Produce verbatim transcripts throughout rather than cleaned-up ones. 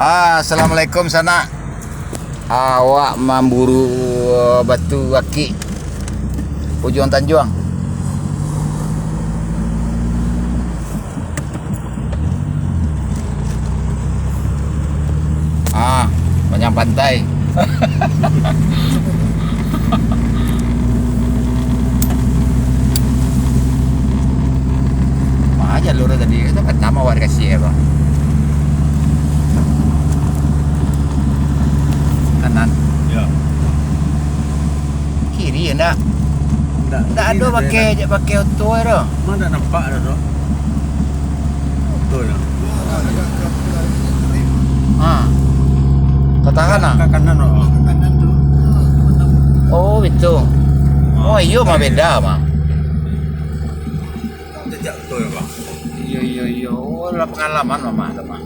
Ah, assalamualaikum, sanak. Awak mamburu batu akik Ujuang Tanjuang. Ah, panjang pantai. Ma jalur tadi tu, kan nama awak dikasih apa? Kanan. Ya. Kiri ndak? Ndak. Ndak ado pakai, pakai oto ado. Ma ndak nampak ado tu. Oto ya. Ha. Katakan ah. Ka kanan, oh. Oh, itu. Oh, iyo mah beda mah. Jejak oto ya, Bang. Iyo, iyo, iyo. Oh, lah pangalaman mah, mah.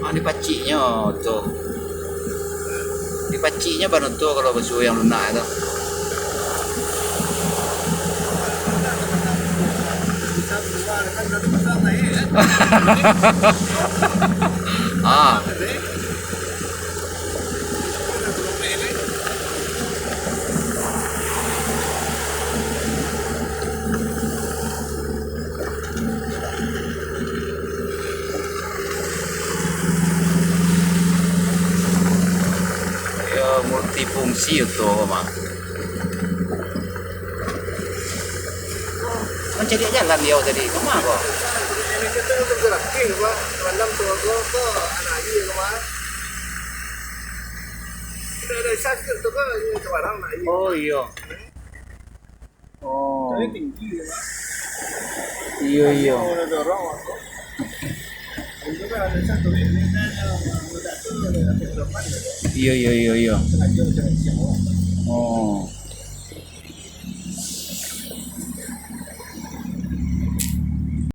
Ah, dipaciknyo tu. Dipaciknyo baru tu kalau basuo yang lunak tu. Ah. Yo, multifungsi oto mah. Mancari jalan dia tadi, kama ko? Oh, iyo. Oh. Iyo, iyo. Iyo, iyo, iyo, iyo. Oh.